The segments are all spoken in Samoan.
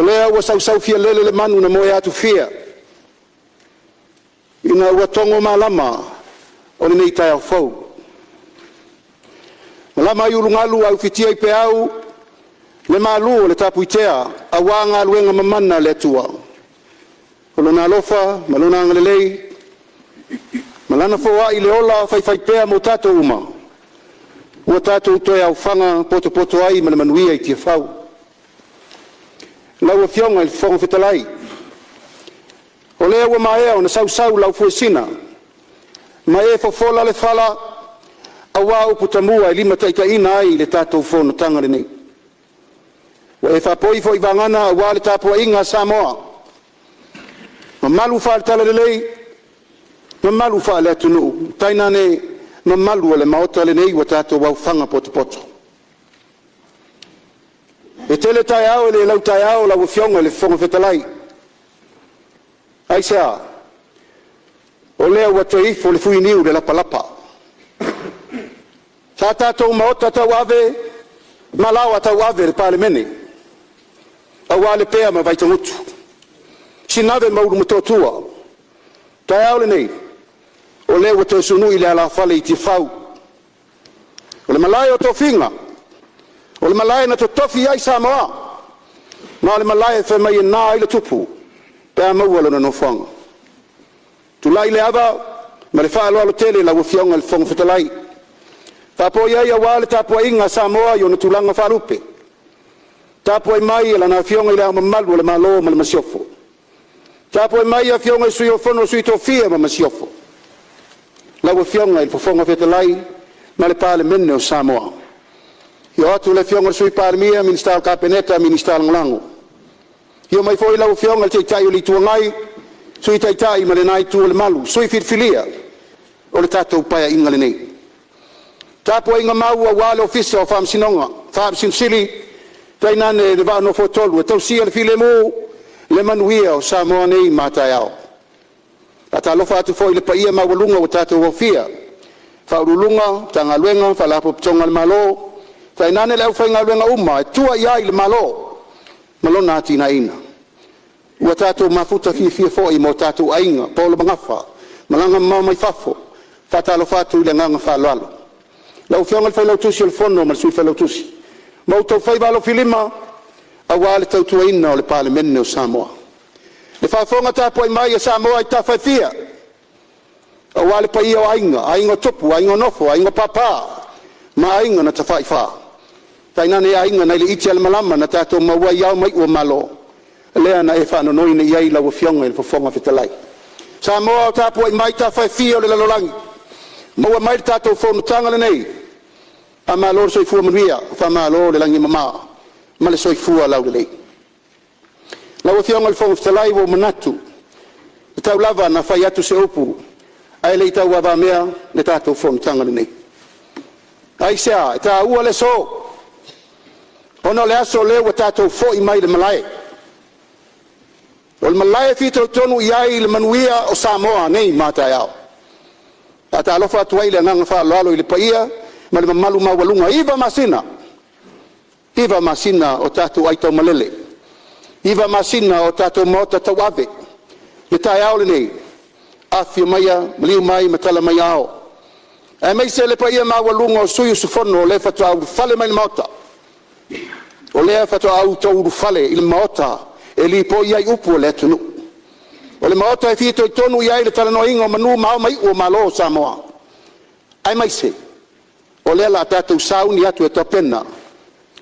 O lea ua sausaufialele le manu na moe atufia ina ua togo malama o lenei taeao fou. Ua malama ulugalu ae ufitia peau le malu o le tapuitea aua galuega mamana a le Atua, o Lona alofa ma Lona agalelei foai le ola faifaipea mo tatou uma, ua tatou toe aofaga potopoto ai ma le manuia i Tiafau. Lau Afioga i le Fofoga Fetalai, o lea ua maea ona sausau lau fuesina ma e fofola le fala aua upu tamua e limataitaiina ai le tatou fonotaga lenei. Ua e faapoi foi vagana aua le tapuaiga a Samoa, mamalu faale-Talalelei, mamalu faale-Atunuu, tainane mamalu o le Maota lenei ua tatou aofaga potopoto. E tele taeao e le lautaeao lau Afioga i le Fofoga Fetalai. Aisea? O lea ua toe ifo le fuiniu i le lapalapa. Sa tatou maota tauave ma laoa tauave le Palemene aua Lepea ma Vaitagutu, Sinave ma Ulumotootua. O le taeao lenei, o lea ua toe sunui le alafale i Tiafau o le malae o tofiga, o le malae na totofi ai Samoa, ma o le malae e fai mai e na ai le tupu pe a maua lona nofoaga. Tulai le ava ma le faaaloalo tele i lau Afioga i le Fofoga Fetalai, faapoi ai aua le tapuaiga a Samoa i ona tulaga faalupe. Tapuai mai Lana Afioga i Le Ao Mamalu o le Malo ma le Masiofo, tapuai mai Afioga i Sui o le Fono a Sui Tofia ma le Masiofo, lau Afioga i le Fofoga Fetalai ma le Palemene o Samoa. Afio atu le Afioga i le Sui Palemia, Minisita o le Kapeneta ma Minisita Lagolago. Afio mai foi lau Afioga i le Taitai o le Itu Agai, Sui Taitai ma lena itu o le malu, sui usufono filifilia o le tatou Paeaiga lenei. Le tapuaiga mau aua le Ofisa o Faamasinoga, Faamasino Sili tainane le vaa nofoatolu e tausia le filemu le manuia o Samoa nei ma a taeao. E faatalofa atu foi i le paia maualuga ua tatou aofia, Ofisa Sili o Pulega o Matagaluega ma Faalapotopotoga a le Malo, tainane le aufaigaluega uma e tua i ai le Malo ma lona atiaeina. Ua tatou mafuta fiafia foi ma o tatou aiga, paolo magafa malaga mamao mai fafo. E faatalofa atu i le agaga faaaloalo. Lau Afioga i le Failautusi o le Fono ma le Sui Failautusi ma outou faiva alofilima aua le tautuaina o le Palemene o Samoa. Le faafofoga tapuai mai a Samoa i tafa e fia, aua le paia o Aiga, Aiga o Tupu, Aiga o Nofo, Aiga o Papa ma Aiga na Tafaifa, tainane aiga nai le iti a le malama na tatou maua ai ao ma iu o Malo, lea na e faanonoi nei i ai lau Afioga i le Fofoga Fetalai. Samoa o tapuai mai i tafa e fia o le lalolagi, maua mai le tatou fonotaga lenei. Faamalo le soifua manuia, faamalo le lagi e mama ma le soifua laulelei. Lau Afioga i le Fofoga Fetalai, ua ou manatu, e tatau lava ona fai atu se upu ae le i tauavamea le tatou fonotaga lenei. Aisea? E taua le aso, ona o le aso lea ua tatou foi mai i le malae, o le malae e fitoitonu i ai le manuia o Samoa nei ma a taeao. E faatalofa atu ai i le agaga faaaloalo i le paia ma le mamalu maualuga, e 9 masina, 9 masina o tatou aitaumalele, 9 masina o tatou maota tauave. Le taeao lenei, afifio maia, maliu mai ma tala mai ao, aemaise le paia maualuga o sui usufono o lea faatoa ulufale mai i le Maota, o lea faatoa outou ulufale i le Maota e lipoi ai upu a le atunuu. O le Maota e fitoitonu i ai le talanoaina o manu ma ao ma iu o Malo o Samoa, aemaise o lea o le a tatou sauni atu e tapena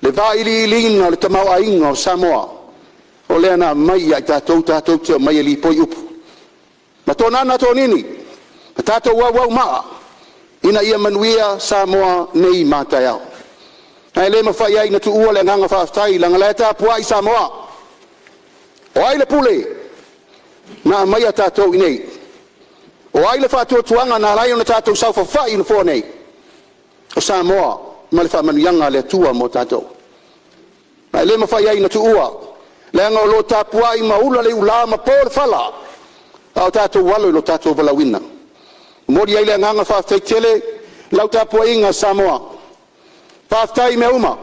le vailiiliina o le tamaoaiga o Samoa, o lea na aumai ia i tatou tatou te omai e lipoi upu ma tonana tonini ma tatou auaumaa ina ia manuia Samoa nei ma a taeao. Ae le mafai ai ona tuua le agaga faafetai leaga o la e tapuai Samoa. O ai le pule na aumaia tatou i inei? O ai le faatuatuaga na ala ai ona tatou saofafai i nofoa nei? O Samoa ma le faamanuiaga a le Atua mo tatou. Ma e le mafai ai ona tuua, leaga o lo o tapuai ma ula le iula ma po le fala a o tatou alo i lo tatou valaauina. E momoli ai le agaga faafetai tele i lau tapuaiga Samoa. Faafetai i mea uma,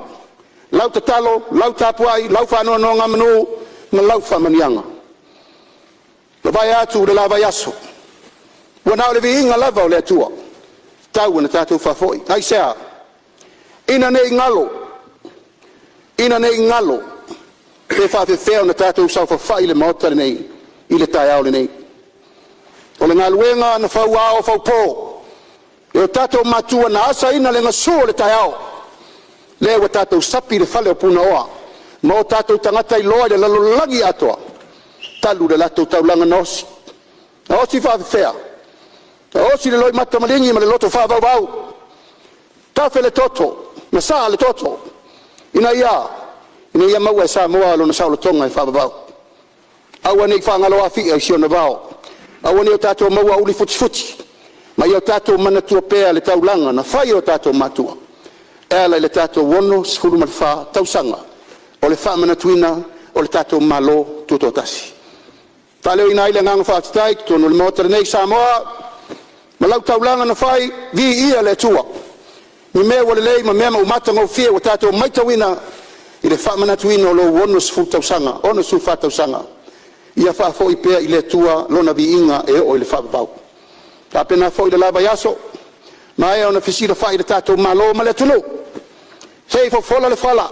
lau tatalo, lau tapuai, lau faanonogamanu ma lau faamanuiaga. Ua mavae atu le la vaiaso, ua na o le viiga lava o le Atua e tatau ona tatou faafoi. Aisea? Ina ne i galo, ina ne i galo pe faapefea ona tatou saofafai i le maota lenei i le taeao lenei. O le galuega na fauao faupo e o tatou matua na asaina le gasu o le taeao, lea ua tatou sapi i le fale o Punaoa ma o tatou tagata iloa i le lalolagi atoa talu le latou taulaga na osi. Na osi faafefea? Na osi i le loimata maligi ma le loto faavauvau, tafe le toto ma saa le toto ina ia, ina ia maua e Samoa lona saolotoga e faavavau. Aua ne i faagalo Afia i si ona vao, aua ne i o tatou maua uli futifuti ma ia o tatou manatua pea le taulaga na fai e o tatou matua e ala i le tatou 64 tausaga o le faamanatuina o le tatou Malo Tutoatasi. E faaleoina ai le agaga faafetai i totonu o le Maota lenei Samoa ma lau taulaga na fai, viia le Atua i mea ua lelei ma mea ua matagofie ua tatou matauina i le faamanatuina o lou 60 tausaga, 64 tausaga. Ia faafoi pea i le Atua lona viiga e oo i le faavavau. E faapena foi i le la vaiaso, ua maea ona fesilafai le tatou Malo ma le atunuu se i fofola le fala,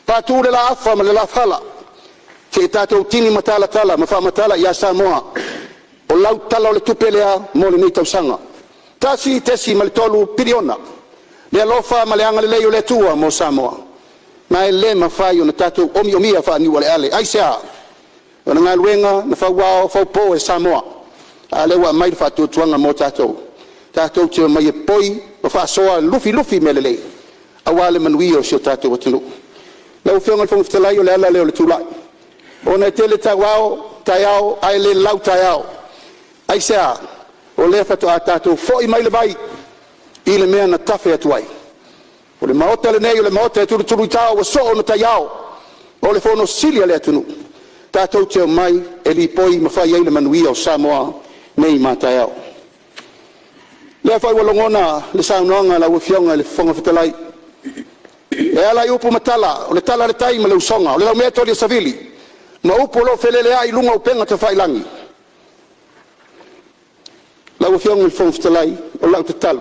faatu le laafa ma le lafala, seia tatou tini matalatala ma faamatala ia Samoa, o lau Tala o le Tupe lea mo lenei tausaga. $1.3 piliona le alofa ma le agalelei o le Atua mo Samoa, ma e le mafai ona tatou omiomia faaniualeale. Aisea? O le galuega na fauao faupo e Samoa, a lea ua aumai le faatuatuaga mo tatou, tatou te omai e poi ma faasoa e lufilufi mea lelei aua le manuia o si o tatou atunuu. Lau Afioga i le Fofoga Fetalai, o le ala lea o le tulai, ona e tele tauao taeao ae le lau taeao. Aisea? O lea faatoa tatou foi mai le vai i le mea na tafe atu ai. O le maota lenei o le maota e tulutuluitao ua soo ona taiao, o le fono sili a le atunuu, tatou te omai e lipoi ma fai ai le manuia o Samoa nei ma a taeao. O lea foi ua logona le saunoaga a lau Afioga i le Fofoga Fetalai e ala i upu ma tala, o le tala a le tai ma le usoga, o le laumea toli e savili ma upu o lo o feleleai i luga o upega tafailagi. Lau Afioga i le Fofoga Fetalai, o lau tatalo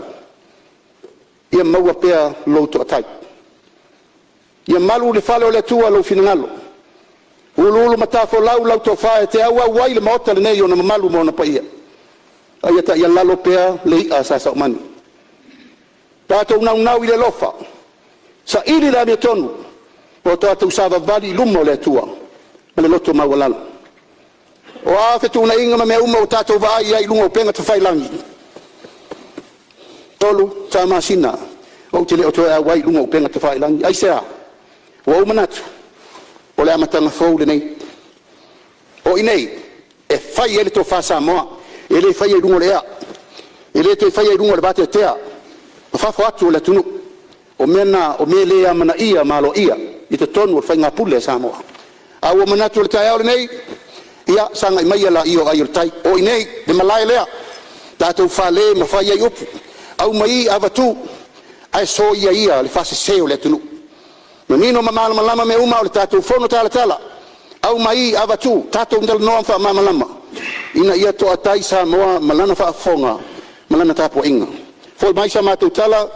ia maua pea lou toatai, ia malu i le fale o le Atua lou finagalo, uluulumatafolau lau tofa e te auau ai le Maota lenei i ona mamalu ma ona paia, a ia taialalo pea le i'a a Sa Saumani. Tatou naunau i le alofa, saili le amiotonu ma o tatou savavali i luma o le Atua ma le loto maualalo. O a fetuunaiga ma mea uma ua tatou vaai i ai i luga o upega tafailagi, e 3 masina ou te le o toe auai i luga o upega tafailagi. Aisea? Ua ou manatu, o le amataga fou lenei. O i nei e fai ai le tofa Samoa, e le faia i luga o le ea, e le toe faia i luga o le vateatea ma fafo atu o le atunuu. O mea na o mea e le amanaia ma aloaia i totonu o le faiga pule a Samoa. A ua ou manatu o le taeao lenei, ia sagai maia laia o ai o le tai, o i inei le malae lea, tatou fale ma fai ai upu, aumai avatu, ae soia ia le faasese o le atunuu. Manino ma malamalama mea uma o le tatou fono talatala, aumai avatu, tatou talanoa ma faamalamalama ina ia toatai Samoa ma lana faafofoga ma lana tapuaiga. Foi mai sa matou tala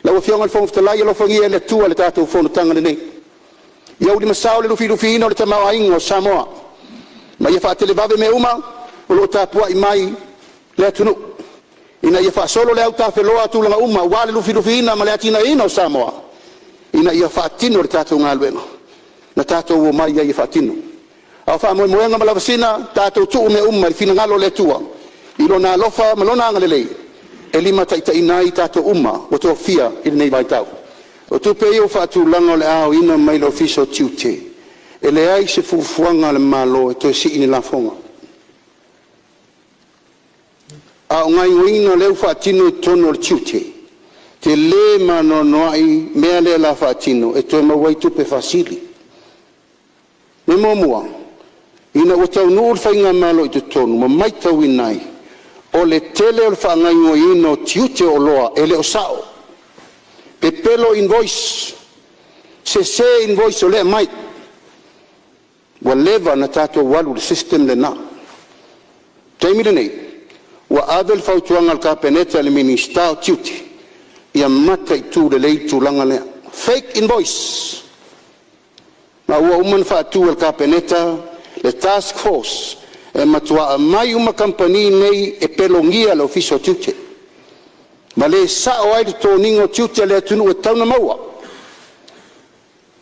lau Afioga i le Fofoga Fetalai, alofagia e le Atua le tatou fonotaga lenei. Ia ulimasao le lufilufiina o le tamaoaiga o Samoa ma ia faatelevave mea uma o lo o tapuai mai le atunuu ina ia faasolo le autafeloa a tulaga uma aua le lufilufiina ma le atinaeina o Samoa ina ia faatino le tatou galuega na tatou omai ai e faatino. A o faamoemoega ma lavasiga, tatou tuu mea uma i le finagalo o le Atua i Lona alofa ma Lona agalelei e limataitaiina ai i tatou uma ua tofia i lenei vaitau. O tupe ia ua faatulaga o le a aoina mai le Ofisa o Tiute, e leai se fuafuaga a le Malo e toe sii ni lafoga. A o gaoioiga lea ua faatino i totonu o le tiute, e tele ma anoanoai mea lea o le a faatino e toe maua ai tupe faasili. Mea muamua, ina ua taunuu le Faigamalo i totonu ma matauina ai o le tele o le faagaoioiga o tiute o oloa e le o sao, pepelo invoice, sese invoice o lea e aumai. Ua leva ona tatou alu i le system lena. O le taimi lenei, ua ave le fautuaga a le Kapeneta i le Minisita o Tiute, ia mataitu lelei le tulaga lea, fake invoice. Ma ua uma ona faatu e le Kapeneta le task force e matua aumai uma kamupani nei e pelogia e le Ofisa o Tiute, ma le sao ai le totogiina o tiute a le atunuu e tatau ona maua.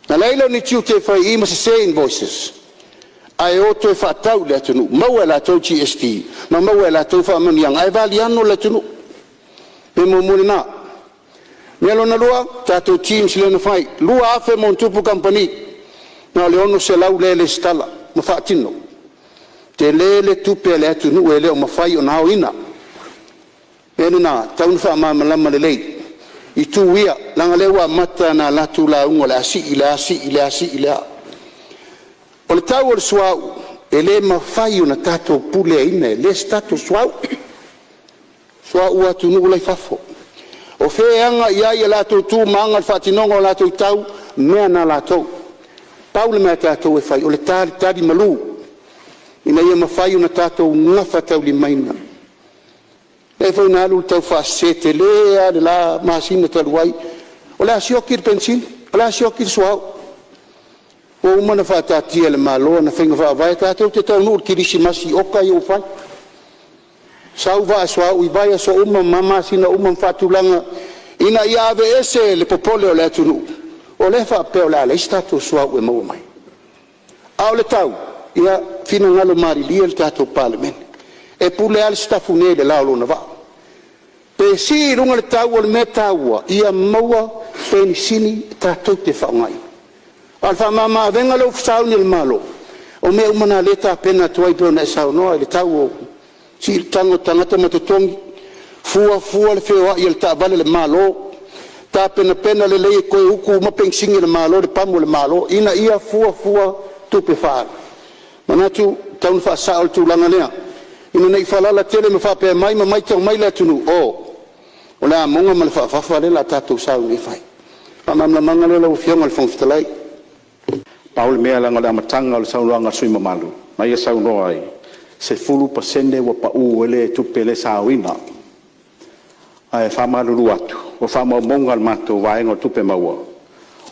Na leai la ni tiute e fai i i ma sese invoices ae o toe faatau i le atunuu, maua e latou GST ma maua e latou faamanuiaga ae valiano le atunuu. O le mea muamua lena. O le mea lona lua, tatou TIMS lea na fai, 2,000+ kamupani, na o le 600 lea e resitala ma faatino. Tele le tupe a le atunuu e le o mafai ona aoina. O le mea lena e tatau ona faamalamalama lelei itu ia, leaga o lea ua amata ona latou lauga o le a sii le a sii le a sii le a. O le tau o le suauu e le mafai ona tatou puleaina e leai se tatou suauu, suauu a atunuu la e i fafo. O fea e aga i ai a latou tu ma aga i le faatinoga o latou tau, o mea na a latou. Pau le mea a tatou e fai o le talitalimalu ina ia mafai ona tatou gafataulimaina. Lea foi na alu le taufaasese tele lava i le la masina talu ai, o le a sioki le penisini, o le a sioki le suauu. Ua uma ona faataatia e le Malo ana faiga faavae tatou te taunuu i le kerisimasi i oka ia ua fai, sau vaa suauu i vaiaso uma ma masina uma ma faatulaga ina ia aveese le popole o le atunuu o lea e faapea o le a leai se tatou suauu e maua mai. A o le tau, ia finagalo malilie le tatou Palemene, e pule lava le Sitafune i le la o lona vaa. Pe sii i luga le tau, o le mea taua ia maua penisini tatou te faaaogaina. A o le faamama-avega lea ua sauni e le Malo, o mea uma na o lea e tapena atu ai pei ona e saunoa i le tau o sii le taga o tagata ma totogi, fuafua le feoai o le taavale a le Malo, tapenapena lelei e toe utu uma penisini a le Malo i le pamu a le Malo ina ia fuafua tupe faaalu. Manatu e tatau ona faasao le tulaga lea ina ne i faalala tele ma faapea mai ma matau mai le atunuu, oh o le amoga ma le faafafa lea o le a tatou sauni e fai. O le faamalamalamaga lea lau Afioga i le Fofoga Fetalai. Pau le mea leaga o le amataga o le saunoaga a le sui usufono mamalu na ia saunoa ai, 10% ua pau ai le tupe lea sa aoina. Ae faamalulu atu, o faamaumauga a le matou Vaega o Tupe Maua,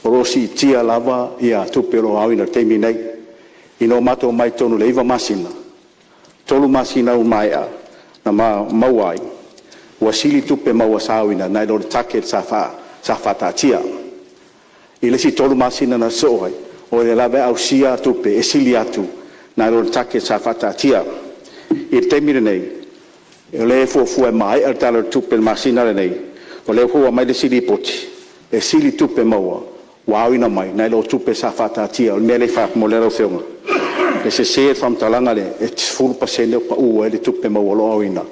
o lo o siitia lava tupe o lo o aoina i le taimi nei. Ina ua matou omai i totonu i le 9 masina, 3 masina ua maea na maua ai ua sili tupe maua sa aoina nai lo le target sa faataatia. I le isi 3 masina na sosoo ai, o lea lava e ausia tupe e sili atu nai lo le target sa faataatia. I le taimi lenei, o lea e fuafua e maea le Tala o le Tupe i le masina lenei, o lea foi ua aumai le isi lipoti e sili tupe maua ua aoina mai nai lo tupe sa faataatia. O le mea lea e fai atu mo lau afioga, e sese le faamatalaga lea e 10% ua pau ai le tupe maua o lo o aoina,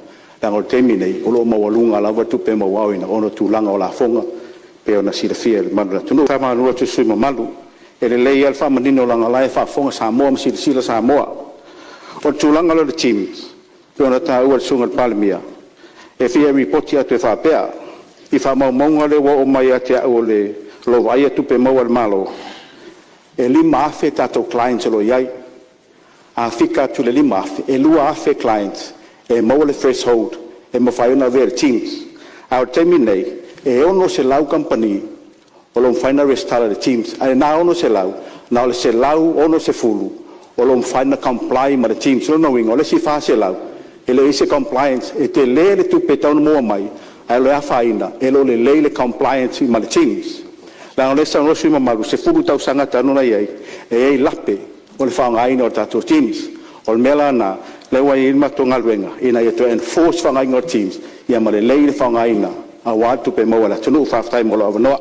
leaga o le taimi lenei o lo o maualuga lava tupe maua aoina ona o tulaga o lafoga e pei ona silafia e le mamalu o le atunuu. E faamalulu atu i le sui usufono mamalu, e lelei lava le faamanino leaga o la e faafofoga Samoa ma silasila Samoa. O le tulaga lea o le TIMS pei ona taua e le Susuga i le Palemia, e fia lipoti atu e faapea, i faamaumauga lea ua oo mai ia te au o lo o vaaia tupe maua a le Malo, e 5,000 tatou clients o lo o i ai. A fika atu i le 5,000, e 2,000 clients e maua le threshold e mafai ona avea i le TIMS. A o le taimi lenei, e 600 kamupani o lo o mafai ona resitala i le TIMS, ae na o le 160 o lo o mafai ona comply ma le TIMS. O lona uiga o le isi 400 e le o i ai se compliance. E tele le tupe e tatau ona maua mai, ae o le afaina e le o lelei le compliance ma le TIMS. Leaga o lea e saunoa le sui usufono mamalu, e 10 tausaga talu ona i ai, e i ai lape o le faaaogaina o le tatou TIMS. O le mea la lena lea ua i ai le matou galuega ina ia toe enforce le faaaogaina o le TIMS ia ma lelei le faaaogaina aua tupe maua a le atunuu. Faafetai mo lou avanoa.